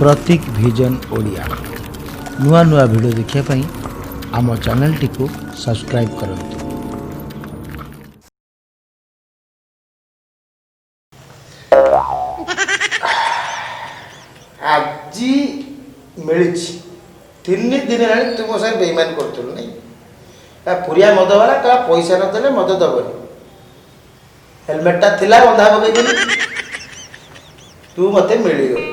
ପ୍ରତୀକ ଭିଜନ ଓଡ଼ିଆ। ନୂଆ ନୂଆ ଭିଡ଼ିଓ ଦେଖିବା ପାଇଁ ଆମ ଚ୍ୟାନେଲଟିକୁ ସବସ୍କ୍ରାଇବ୍ କରନ୍ତୁ। ଆଜି ମିଳିଛି। 3 ଦିନ ହେଲାଣି ତୁ ମୋ ସାଙ୍ଗେ ବେଇମାନ କରୁଥିଲୁ ନାଇଁ? ପୁରିଆ ମଦ ବାଲା କହିଲା, ପଇସା ନଦେଲେ ମଦ ଦେବନି। ହେଲମେଟଟା ଥିଲା, ବନ୍ଧା ପକେଇଥିଲି। ତୁ ମୋତେ ମିଳିଗଲୁ।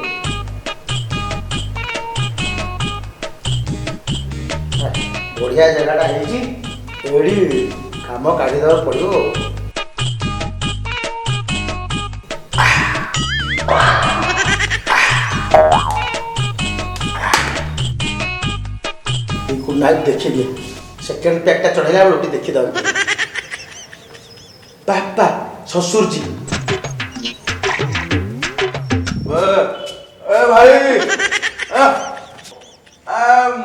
ବଢ଼ିଆ ଜାଗାଟା ହେଇଛି ଏଇଠି, କାମ କାଢ଼ିଦେବାକୁ ପଡ଼ିବ ଆଉ। ନାଇଁ, ଦେଖିଦିଏ। ସେକେଣ୍ଡ ପ୍ୟାକ୍ଟା ଚଢ଼େଇଲା ବେଳକୁ ଟିକେ ଦେଖିଦେବାକୁ। ବାପା ଶ୍ୱଶୁରଜୀ। ଏ ଭାଇ,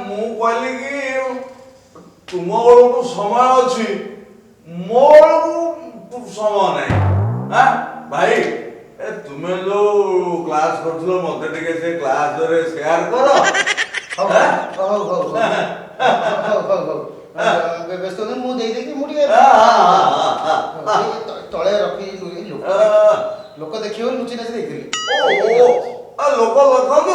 ମୁଁ କହିଲି କି ତୁମ ବେଳକୁ ସମୟ ଅଛି, ମୋ ବେଳକୁ ସମୟ ନାହିଁ। ଆଁ ଭାଇ, ଏ ତୁମେ ଯୋଉ କ୍ଲାସ କରୁଥିଲ, ମତେ ଟିକେ ସେ କ୍ଲାସରେ ସେୟାର କର। ହଉ ହଉ ହଉ ହଉ ହଉ ହଉ, ବ୍ୟସ୍ତ ହୁଅନ୍ତୁନି, ମୁଁ ଦେଇଦେଇକି ମୁଁ ଟିକେ ତଳେ ରଖି ଲୋକ ଲୋକ ଦେଖିବ, ଲୁଚି ନାଚି ଦେଇଥିଲି। ଓ, ଲୋକ ଦେଖନ୍ତୁ।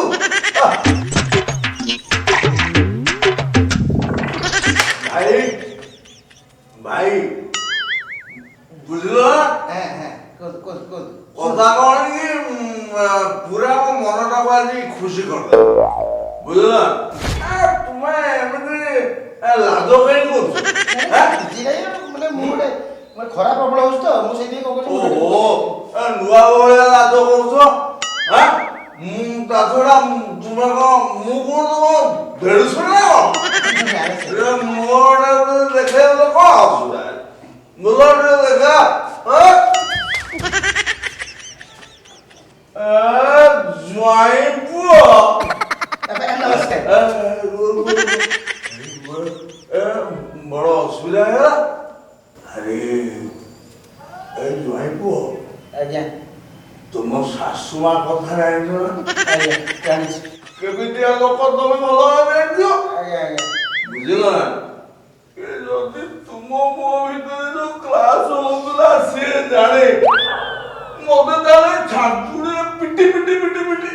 ଭାଇ, ଭାଇ, ବୁଝିଲ ନା? ହଁ, କୁହନ୍ତୁ, କୁହନ୍ତୁ, କୁହନ୍ତୁ। କଥା କଣ କି, ପୁରା ମୋ ମନଟାକୁ ଆଜି ଖୁସି କରିଦେଲା, ବୁଝିଲ ନା? ତୁମେ ଏମିତି ଲାଜ କାହିଁ କରୁଛ? କିଛି ନାହିଁ, ମାନେ ମୁଁ ଗୋଟେ ମାନେ ଖରା ପ୍ରବଳ ହଉଛି ତ, ମୁଁ ସେଇଥିପାଇଁ କଣ କରୁଛି। ଓହୋ, ନୂଆ ଭଳିଆ ଲାଜ କରୁଛ। ମୁଁ ତା ଛଡ଼ା ତୁମେ କଣ, ମୁଁ କଣ ତୁମ ଦେଢ଼ଶହ ନା କଣ? ମୋର ଦେଖେଇଲେ କଣ ଅସୁବିଧା? ବୁଲ ଟିକେ ଦେଖା। ଜ୍ୱାଇଁ ପୁଅ। ନମସ୍କାର। ବଡ ଅସୁବିଧା ହେଇଗଲା। ଆରେ ଏ ଜ୍ୱାଇଁ ପୁଅ। ଆଜ୍ଞା। ତୁମ ଶାଶୁ ମା କଥା ଜାଣିଛ ନା? ଆଜ୍ଞା, ଜାଣିଛି। କେମିତିଆ ଲୋକ ତମେ ଭଲ ଭାବେ ଜାଣିଛ। ଆଜ୍ଞା। ବୁଝିଲ ନା, ଏ ଯଦି ତୁମ ମୋ ଭିତରେ ଯୋଉ କ୍ଲାସ ହଉଥିଲା ସିଏ ଜାଣେ, ମତେ ତାହେଲେ ଛାଞ୍ଚୁଣିରେ ପିଟି ପିଟି ପିଟି ପିଟି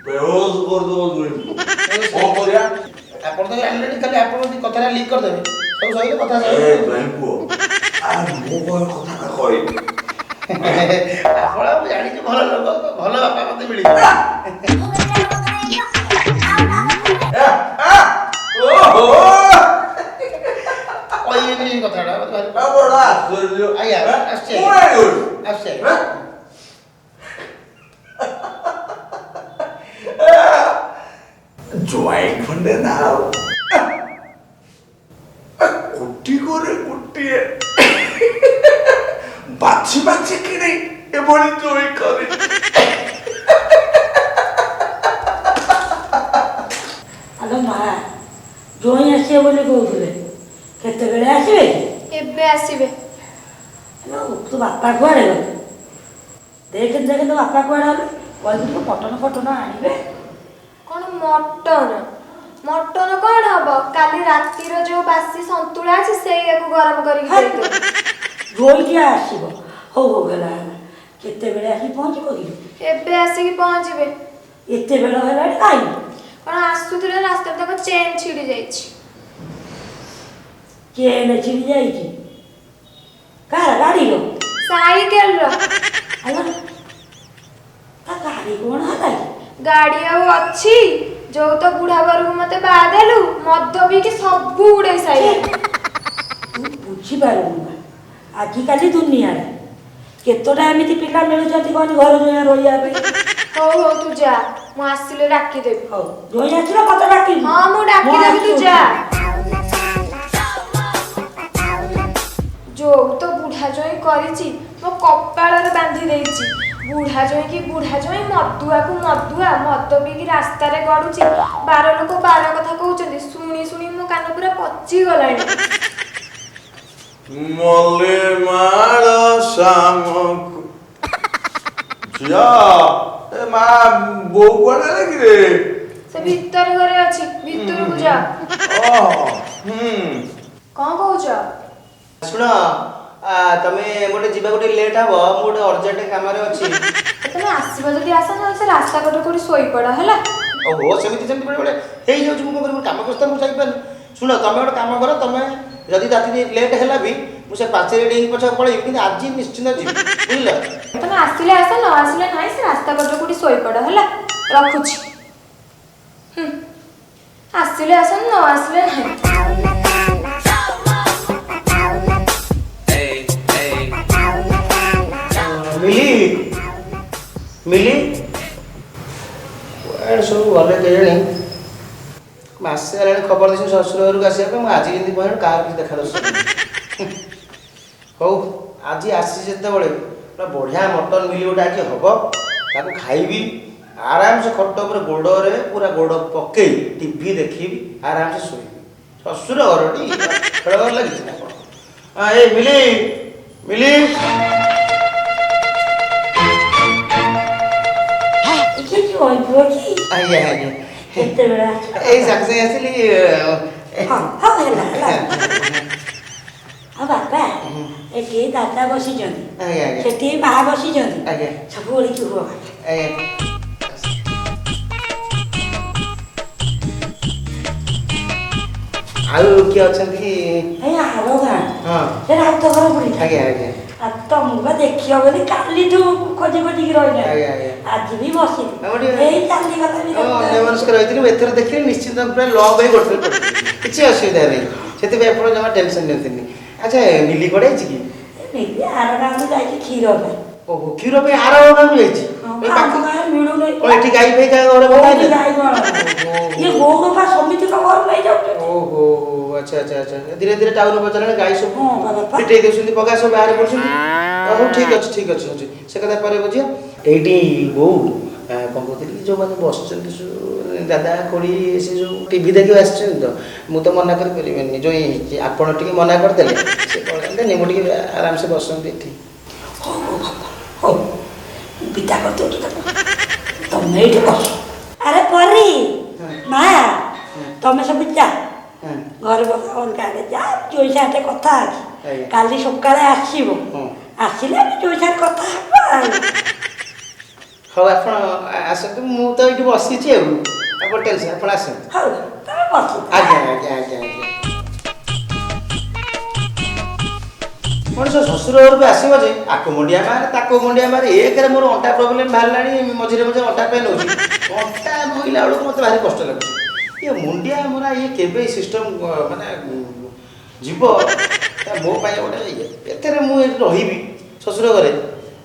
ବେହୋସ କରିଦବ। ଜୋଇଁ, କଣ କରିବା? ଆପଣ ତ ଜାଣିଲେଣି, ଖାଲି ଆପଣ ଯଦି କଥାଟା ଲିକ୍ କରିଦେବେ, ସବୁ ସଇଲେ କଥା ଏ ସଇଲେ। ଜୋଇଁ ପୁଅ, ଆ ମୁଁ କଣ କଥାଟା କହିବି? ଆପଣ, ମୁଁ ଜାଣିଛି, ଭଲ ଲୋକ, ଭଲ ବାପା ମତେ ମିଳିବ। ଓହୋ। କହିବେନି ଏଇ କଥାଟା, ମତେ ଭାରି ବଡ ଆଶ୍ଚର୍ଯ୍ୟ। ଆଜ୍ଞା, ଆସୁଛି। କଣ ଆଣିବ? ଆସୁଛି ଆଜ୍ଞା। ଜୁଆଇଁ ଖଣ୍ଡେ ନା ଆଉ କୋଟି କରେ ଗୋଟିଏ, ବାଛି ବାଛି କିଣି ଏଭଳି ଜୋଇ କରି। ଆଲୋ ମା, ଜୋଇଁ ଆସିବେ ବୋଲି କହୁଥିଲେ, କେତେବେଳେ ଆସିବେ କି? ଏବେ ଆସିବେ। ଆଲୋ, ତୋ ବାପା କୁଆଡ଼େ ଗଲେ? ଦେଖେ ଦେଖେ, ତୋ ବାପା କୁଆଡ଼େ ଗଲେ? କହିବୁ ଟିକେ ମଟନ ଫଟନ ଆଣିବେ। କଣ ମଟନ? ମଟନ କଣ ହବ? କାଲି ରାତିର ଯୋଉ ବାସି ସନ୍ତୁଳା ଅଛି, ସେଇଆକୁ ଗରମ କରିକି ଦେଇଦେବୁ। ଜୋଇଁଟିଆ ଆସିବ। ହଉ ହଉ, ହେଲା ହେଲା। କେତେବେଳେ ଆସି ପହଞ୍ଚିବ କି? ଏବେ ଆସିକି ପହଞ୍ଚିବେ। ଏତେ ବେଳ ହେଲାଣି, କାଇଁ? କଣ ଆସୁଥିଲେ, ରାସ୍ତାରେ ତାଙ୍କ ଚେନ୍ ଛିଡି ଯାଇଛି। ଚେନ୍ ଛିଡ଼ି ଯାଇଛି? କାହାର, ଗାଡ଼ିର? ସାଇକେଲର। ଆଲୋ, ତା ଗାଡ଼ି କଣ ହେଲା କି? ଗାଡି ଆଉ ଅଛି? ଯୋଉ ତ ବୁଢା ବରକୁ ମତେ ବାହା ଦେଲୁ, ମଦ ପିଇକି ସବୁ ଉଡେଇ ସାରିଲାଣି। ତୁ ବୁଝିପାରୁନୁ ବା, ଆଜିକାଲି ଦୁନିଆରେ କେତେଟା ଏମିତି ପିଲା ମିଳୁଛନ୍ତି କହନି ଘର ଜୋଇଁଆ ରହିବା ପାଇଁ? ହଉ ହଉ, ତୁ ଯା, ମୁଁ ଆସିଲେ ଡାକିଦେବି। ହଉ, ଜୋଇଁ ଆସିଲେ ମତେ ଡାକିବୁ। ହଁ, ମୁଁ ଡାକିଦେବି, ତୁ ଯା। ଯୋଉ ତ ବୁଢା ଜୋଇଁ କରିଛି, ମୋ କପାଳରେ ବାନ୍ଧି ଦେଇଛି। ବୁଢା ଜୋଇଁ କି ବୁଢା ଜୋଇଁ, ମଦୁଆକୁ ମଦୁଆ, ମଦ ପିଇକି ରାସ୍ତାରେ ଗଡୁଛି। ବାର ଲୋକ ବାର କଥା କହୁଛନ୍ତି, ଶୁଣି ଶୁଣି ମୋ କାନ ପୁରା ପଚିଗଲାଣି। ମଲେ ମାଳ ଶାମକୁ। ଝିଅ, ଏ ମା, ବୋଉ କୁଆଡେ ଗଲେ କି ରେ? ସେ ଭିତରେ ଘରେ ଅଛି, ଭିତରକୁ ଯା। ଓହୋ, ହୁଁ। କଣ କହୁଛ? ଶୁଣ, ତମେ ଗୋଟେ ଯିବାକୁ ଟିକେ ଲେଟ୍ ହବ, ମୁଁ ଗୋଟେ ଅର୍ଜେଣ୍ଟ କାମରେ ଅଛି। ତମେ ଆସିବ ଯଦି ଆସ, ନହେଲେ ସେ ରାସ୍ତା କଡ଼ରେ କୋଉଠି ଶୋଇପଡ଼, ହେଲା? ଓହୋ, ସେମିତି ସେମିତି ବେଳେ ବେଳେ ହେଇଯାଉଛି। ମୁଁ କଣ କରିବି? କାମ ବ୍ୟସ୍ତ, ମୁଁ ଯାଇପାରିନି। ଶୁଣ, ତମେ ଗୋଟେ କାମ କର, ତମେ ଯଦି ରାତି ଲେଟ୍ ହେଲା ବି ମୁଁ ସେ ପାଚେରୀ ଡେଇଁକି ପଛେ ପଳେଇବି, କିନ୍ତୁ ଆଜି ନିଶ୍ଚିନ୍ତ ଯିବି, ବୁଝିଲ? ତମେ ଆସିଲେ ଆସ, ନ ଆସିଲେ ନାହିଁ, ସେ ରାସ୍ତା କଡ଼ରେ କୋଉଠି ଶୋଇପଡ଼, ହେଲା? ରଖୁଛି। ହୁଁ, ଆସିଲେ ଆସ, ନ ଆସିଲେ ନାହିଁ। ମିଲି, ମିଲି, କୁଆଡ଼େ ସବୁ ଗଲେ କେଜାଣି? ମାସେ ହେଲାଣି ଖବର ଦେଇଛି ଶ୍ୱଶୁର ଘରକୁ ଆସିବା ପାଇଁ, ମୁଁ ଆଜି ଯେମିତି ପହଞ୍ଚିଲି କାହାର କିଛି ଦେଖା ଦର୍ଶନ ନାହିଁ। ହଉ, ଆଜି ଆସିଛି ଯେତେବେଳେ ପୁରା ବଢ଼ିଆ ମଟନ୍ ମିଲି ଗୋଟେ ଆଜି ହବ, ତାକୁ ଖାଇବି ଆରାମସେ। ଖଟ ଉପରେ ଗୋଡ଼ରେ ପୁରା ଗୋଡ଼ ପକେଇ ଟିଭି ଦେଖିବି, ଆରାମସେ ଶୋଇବି। ଶ୍ୱଶୁର ଘରଟି ଖେଳ ଘର ଲାଗିଛି ନା କ'ଣ? ଏ ମିଲି, ମିଲି। କି ଜୋଇଁ ପୁଅ କି? ଆଜ୍ଞା ଆଜ୍ଞା। କେତେବେଳେ ଆସିଲ? ଏଇ ସାଙ୍ଗେ ସାଙ୍ଗେ ଆସିଲି। ହଁ ହଁ, ହେଲା ହେଲା। ଆଉ ବାପା, ଏଠି ଦାଦା ବସିଛନ୍ତି। ଆଜ୍ଞା ଆଜ୍ଞା। ସେଠି ମା ବସିଛନ୍ତି। ଆଜ୍ଞା। ସବୁ ଓଳିକି ହୁଅ ବାପା। ଆଜ୍ଞା। ଆଉ କିଏ ଅଛନ୍ତି କି? ଏଇ ଆର ଗାଁ, ହଁ, ସେ ରାଉତ ଘର ବୁଢ଼ୀଟା। ଆଜ୍ଞା ଆଜ୍ଞା। ଆଉ ତମକୁ ବା ଦେଖିବ ବୋଲି କାଲିଠୁ ଖୋଜି ଖୋଜିକି ରହିଲେ। ଆଜ୍ଞା ଆଜ୍ଞା। ଆଜି ବି ବସିଲି। ଆଉ ଟିକେ ଏଇ ଚାଲିଗଲା ବି। ଅନ୍ୟମନସ୍କ ରହିଥିଲି। ମୁଁ ଏଥର ଦେଖିଲି ନିଶ୍ଚିନ୍ତ ପୁରା ଲମ୍ବ ହେଇ ଗୋଟେ ପଡ଼ିଥିଲି, କିଛି ଅସୁବିଧା ନାହିଁ। ସେଥିପାଇଁ ଆପଣ ଜମା ଟେନସନ୍ ନିଅନ୍ତୁନି। ଆଚ୍ଛା, ମିଲି କୁଆଡ଼େ ଯାଇଛି କି? ମିଲି ଆର ଗାଁକୁ ଯାଇଛି କ୍ଷୀର ପାଇଁ। ଓହୋ, କ୍ଷୀର ପାଇଁ ଆର ଗାଁକୁ ଯାଇଛି? ହଁ, ଏଇ ଆମ ପାଖ ଗାଁରେ ମିଳୁନାହିଁ। ଓ, ଏଠି ଗାଈ ଫାଇ କାହା ଘରେ ବନ୍ଧା କୋଉଠି ହେଇନି? ଗାଈ କଣ, ଇଏ ଗଉଡ଼ ବା ସମିତିଙ୍କ ଘରୁ ନେଇଯାଉଛନ୍ତି। ଓହୋ, ଆଚ୍ଛା ଆଚ୍ଛା ଆଚ୍ଛା। ଧୀରେ ଧୀରେ ଟାଉନ ବଜାରରେ ଗାଈ ସବୁ ହଁ ବା ବାପା। ଫିଟେଇ ଦେଉଛନ୍ତି, ପଗା ସବୁ ବାହାରେ ପଡୁଛନ୍ତି। ହଉ, ଠିକ ଅଛି, ଠିକ ଅଛି, ଅଛି। ସେ କଥା ପରେ ବୁଝିବା। ଏଇଠି ବୋଉ, କଣ କହୁଥିଲି କି, ଯେଉଁମାନେ ବସିଛନ୍ତି ସବୁ ଦାଦା ଖୁଡ଼ି, ସେ ଯେଉଁ ଟିଭି ଦେଖିବାକୁ ଆସିଛନ୍ତି ତ ମୁଁ ତ ମନା କରିପାରିବିନି। ଯେଉଁ ଆପଣ ଟିକେ ମନା କରିଦେଲେ ସେ ପଳାନ୍ତେନି, ମୁଁ ଟିକେ ଆରାମସେ ବସନ୍ତି ଏଠି। ହଉ ହଉ ବାପା, ହଉ, ମୁଁ ବିଦା କରିଦେଉଛି ତାକୁ, ତମେ ଏଇଠି ବସ। ଆରେ ପରି ମା, ତମେ ସବୁ ଯା ଘରେ ବସ, ଅଲଗା ଆଡ଼େ ଯା। ଜୋଇଁ ସାଙ୍ଗେ କଥା ଅଛି। ଆଜ୍ଞା। କାଲି ସକାଳେ ଆସିବ। ହଁ। ଆସିଲେ ଆମେ ଜୋଇଁ ସାଙ୍ଗେ କଥା ହେବା ଆଉ। ହଉ, ଆପଣ ଆସନ୍ତୁ, ମୁଁ ତ ଏଇଠି ବସିଛି। ଆଉ ଆପଣ ଟେନସନ୍, ଆପଣ ଆସନ୍ତୁ। ହଉ, ତମେ ବସ। ଆଜ୍ଞା ଆଜ୍ଞା ଆଜ୍ଞା ଆଜ୍ଞା। ମଣିଷ ଶ୍ୱଶୁର ଘରକୁ ଆସିବ ଯେ ଆକୁ ମୁଣ୍ଡିଆ ମାରେ, ତାକୁ ମୁଣ୍ଡିଆ ମାରେ। ଏକରେ ମୋର ଅଣ୍ଟା ପ୍ରୋବ୍ଲେମ୍ ବାହାରିଲାଣି, ମଝିରେ ମଝିରେ ଅଣ୍ଟା ପେନ୍ ହେଉଛି। ଅଣ୍ଟା ନୋଇଲା ବେଳକୁ ମୋତେ ଭାରି କଷ୍ଟ ଲାଗୁଛି। ଇଏ ମୁଣ୍ଡିଆ ମରା ଇଏ କେବେ ସିଷ୍ଟମ୍ ମାନେ ଯିବ ମୋ ପାଇଁ ଗୋଟେ ଇଏ। ଏଥିରେ ମୁଁ ଏଠି ରହିବି ଶ୍ୱଶୁର ଘରେ,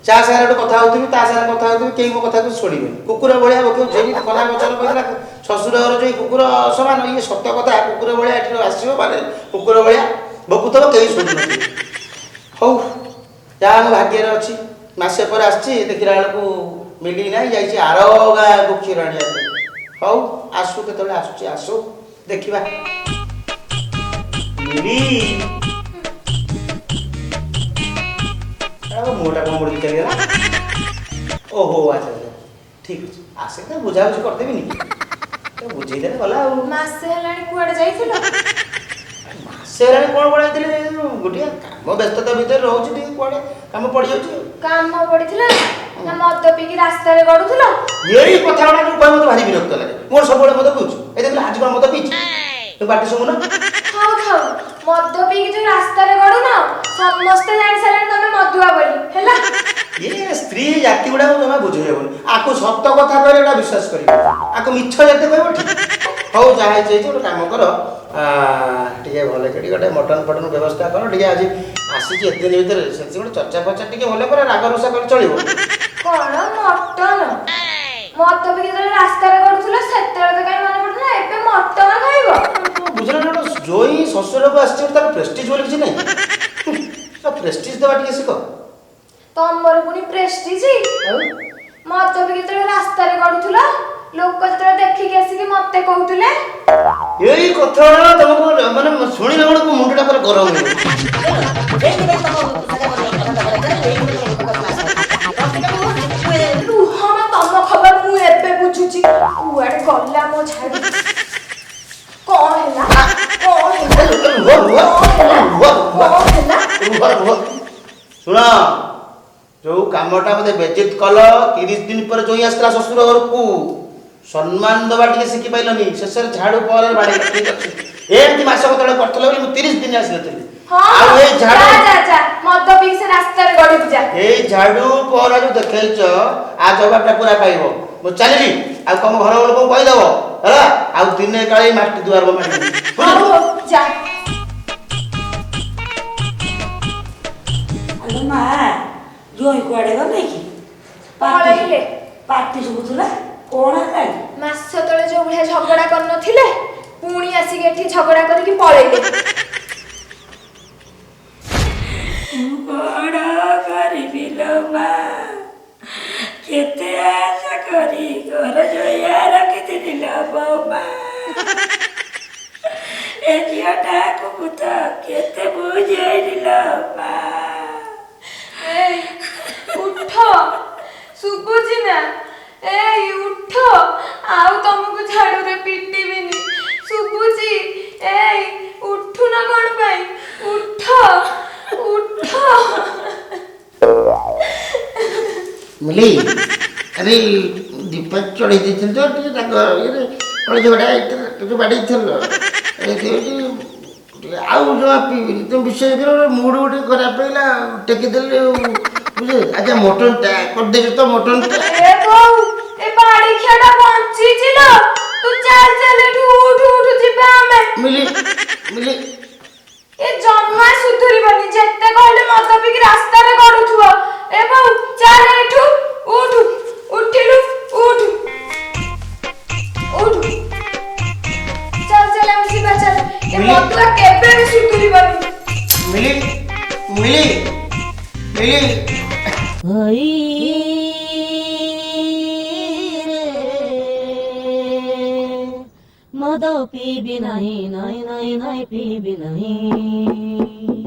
ଯାହା ସାଙ୍ଗରେ ଗୋଟେ କଥା ହେଉଥିବି, ତା ସାଙ୍ଗରେ କଥା ହେଉଥିବି, କେହି ମୋ କଥାକୁ ଶୁଣିବେନି। କୁକୁର ଭଳିଆ ଭୋକିବ। ଯେମିତି କଲା ବଚନ କହିଥିଲା, ଶ୍ୱଶୁର ଘର ଯେଉଁ କୁକୁର ସମାନ, ଇଏ ସତ କଥା। କୁକୁର ଭଳିଆ ଏଠି ଆସିବ ମାନେ କୁକୁର ଭଳିଆ ଭୋକୁଥିବ, କେହି ଶୁଣୁନଥିବେ। ହଉ, ଯାହା ମୋ ଭାଗ୍ୟରେ ଅଛି। ମାସେ ପରେ ଆସିଛି, ଦେଖିଲା ବେଳକୁ ମିଲି ନାହିଁ, ଯାଇଛି ଆର ଗାଁକୁ କ୍ଷୀର ଆଣିବା ପାଇଁ। ହଉ, ଆସୁ, କେତେବେଳେ ଆସୁଛି ଆସୁ, ଦେଖିବା। ମିଲି, ମୁହଁଟା କଣ ମୋଡ଼ିକି ଚାଲିଗଲା? ଓହୋ, ଆଚ୍ଛା ଆଚ୍ଛା, ଠିକ ଅଛି। ଆସେ ତ ବୁଝାବୁଝି କରିଦେବିନି, ବୁଝେଇଦେଲେ ଗଲା ଆଉ। ମାସେ ହେଲାଣି କୁଆଡେ ଯାଇଥିଲ? ମାସେ ହେଲାଣି କ'ଣ କୁଆଡ଼େ ଯାଇଥିଲି? ଗୋଟିଏ କାମ ବ୍ୟସ୍ତତା ଭିତରେ ରହୁଛି, ଟିକେ କୁଆଡ଼େ କାମ ପଡ଼ିଯାଉଛି ଆଉ। କାମ ପଡିଥିଲା ନା ମଦ ପିଇକି ରାସ୍ତାରେ ଗଡୁଥିଲ? ଏଇ କଥା ଗୁଡ଼ା ଯୋଉ କହେ ମତେ ଭାରି ବିରକ୍ତ ଲାଗେ। ମୋର ସବୁବେଳେ ମଦ ପିଉଛି? ଏ ଦେଖିଲ, ଆଜି କ'ଣ ମଦ ପିଇଛି? ତୁ ପାଟି ଶୁଣୁନ। ଥାଉ ଥାଉ, ମଦ ପିଇକି ଯୋଉ ରାସ୍ତାରେ ଗଡୁନ, ସମସ୍ତେ ଜାଣି ସାରିଲେଣି ତମେ ମଦୁଆ ବୋଲି, ହେଲା? ଇଏ ସ୍ତ୍ରୀ ଜାତି ଗୁଡ଼ାକ ଜମା ବୁଝେଇ ହେବନି। ଆକୁ ସତ କଥା କହିଲେ ଏଟା ବିଶ୍ୱାସ କରିବ, ଆକୁ ମିଛ ଯେତେ କହିବ ଠିକ। ହଉ, ଯାହା ହେଇଛି ହେଇଛି। ଗୋଟେ କାମ କର, ଟିକେ ଭଲ କରି ଗୋଟେ ମଟନ୍ ଫଟନ୍ ବ୍ୟବସ୍ଥା କର ଟିକେ। ଆଜି ଆସିଛି ଏତେ ଦିନ ଭିତରେ, ସେଠି ଗୋଟେ ଚର୍ଚ୍ଚା ଫର୍ଚ୍ଚା ଟିକେ ଭଲ କର, ରାଗ ରୁଷା କରି ଚଳିବ। କଣ ମଟନ? ମଦ ପିଇକି ଯେତେବେଳେ ରାସ୍ତାରେ ଗଡୁଥିଲ ସେତେବେଳେ ତ କାହିଁ ମନେ ପଡୁଥିଲା, ଏବେ ମଟନ ଖାଇବ? ବୁଝିଲ ନା, ଗୋଟେ ଜୋଇଁ ଶ୍ୱଶୁରକୁ ଆସିଛି ଗୋଟେ, ତାର ପ୍ରେଷ୍ଟିଜ ବୋଲି କିଛି ନାହିଁ। ପ୍ରେଷ୍ଟିଜ ଦେବା ଟିକେ ଶିଖ। ତମର ପୁଣି ପ୍ରେଷ୍ଟିଜ? ଆଉ ମଦ ପିଇକି ଯେତେବେଳେ ରାସ୍ତାରେ ଗଡୁଥିଲ, ଲୋକ ଯେତେବେଳେ ଦେଖିକି ଆସିକି ମତେ କହୁଥିଲେ। ଏଇ କଥା ଗୁଡ଼ା ତମକୁ ମାନେ ଶୁଣିଲା ବେଳକୁ ମୁଣ୍ଡଟା ପୁରା ଗରମ ହେଇଯାଉଛି। ରୁହ ମ, ତମ ଖବର ଶୁଭୁଛି। କୁଆଡେ ଗଲା ମୋ ଝାଡୁ? କଣ ହେଲା? କଣ ହେଲା? ରୁହ, ରୁହ, ରୁହ, ରୁହ। କଣ ହେଲା? ରୁହ, ରୁହ। ଶୁଣ, ଯୋଉ କାମଟା ମତେ ବେଜିତ କଲ, 30 ଦିନ ପରେ ଜୋଇଁ ଆସିଥିଲା ଶ୍ୱଶୁର ଘରକୁ, ସମ୍ମାନ ଦବା ଟିକେ ଶିଖି ପାଇଲନି। ଶେଷରେ ଝାଡୁ ପରେ ବାଡେଇଲ। ଠିକ ଅଛି, ଏମିତି ମାସକ ତଳେ କରିଥିଲ ବୋଲି ମୁଁ 30 ଦିନ ଆସିନଥିଲି। ହଁ। ଆଉ ଏଇ ଯା। ଝାଡୁ ଯା ଯା, ମଦ ପିଇକି ସେ ରାସ୍ତାରେ ଗଡ଼ିବୁ, ଯା। ଏଇ ଝାଡୁ ପହରା ଯୋଉ ଦେଖେଇଛ, ଆ ଜବାବଟା ପୁରା ପାଇବ। ମୁଁ ଚାଲିଲି, ଆଉ ତମ ଘର ଲୋକଙ୍କୁ କହିଦବ ହେଲା, ଆଉ ଦିନେ କାଳେ ଏଇ ମାଟି ଦୁଆର ମାଡ଼ିବିନି। ହଉ ହଉ, ଯା। ଆଲୋ ମା, ଜୋଇଁ କୁଆଡ଼େ ଗଲେ କି? ପଳେଇଲେ। ପାଟି ଶୁଭୁଥିଲା, କଣ ହେଲା କି? ମାସ ତଳେ ଯୋଉ ଭଳିଆ ଝଗଡ଼ା କରିନଥିଲେ, ପୁଣି ଆସିକି ଏଠି ଝଗଡ଼ା କରିକି ପଳେଇଲେ। ମୁଁ କଣ କରିବି ଲୋ ମା? କେତେ ଆଶା କରି ଘର ଜୋଇଆ ରଖିଥିଲି ଲୋ ମା। ଏ ଝିଅଟାକୁ ମୁଁ ତ କେତେ ବୁଝେଇଲି ଲୋ ମା। ଏଇ ଉଠ, ଶୁଭୁଛି ନା? ଏଇ ଉଠ, ଆଉ ତମକୁ ଝାଡୁରେ ପିଟିବିନି। ଶୁଭୁଛି? ଏଇ ଉଠୁନ କଣ ପାଇଁ? ଉଠ, ଉଠ। ମିଲି, ଆରେ ଦୀପା ଚଢ଼େଇ ଦେଇଥିଲି ତ ଟିକେ ତାଙ୍କ ଇଏରେ ଝଗଡ଼ା ଟିକେ ବାଡ଼େଇଥିଲ। ଆଉ ଜମା ପିଇବିନି, ତୁମେ ବିଶ୍ୱାସ କର, ମୁଡ଼ ଗୋଟେ ଖରାପ ହେଇଗଲା, ଟେକିଦେଲି ବୁଝିଲେ। ଆଚ୍ଛା, ମଟନଟା କରିଦେଇଛ ତ ମଟନଟା? ଏ ବୋଉ, ଏ ବାଡି ଖିଆଟା ବଞ୍ଚିଛି ଲୋ। ତୁ ଚାଲ ଚାଲ ଏଠୁ, ଉଠୁ ଉଠୁ, ଯିବା ଆମେ। ମିଲି, ମିଲି। ଏ ଜମା ସୁଧୁରିବନି, ଯେତେ କହିଲେ ମଦ ପିଇକି ରାସ୍ତାରେ ଗଡୁଥିବ। ଏ ବୋଉ, ଚାଲ ଏଠୁ, ଉଠୁ, ଉଠିଲୁ, ଉଠୁ ଉଠୁ, ଚାଲ ଚାଲ, ଆମେ ଯିବା, ଚାଲ। ଏ ମିଲି। ମଦୁଆ କେବେ ବି ସୁଧୁରିବନି। ମିଲି, ମିଲି, ମିଲି। ହଇ ରେ, ମଦ ପିଇବି ନାହିଁ, ନାହିଁ ନାହିଁ ନାହିଁ, ପିଇବି ନାହିଁ।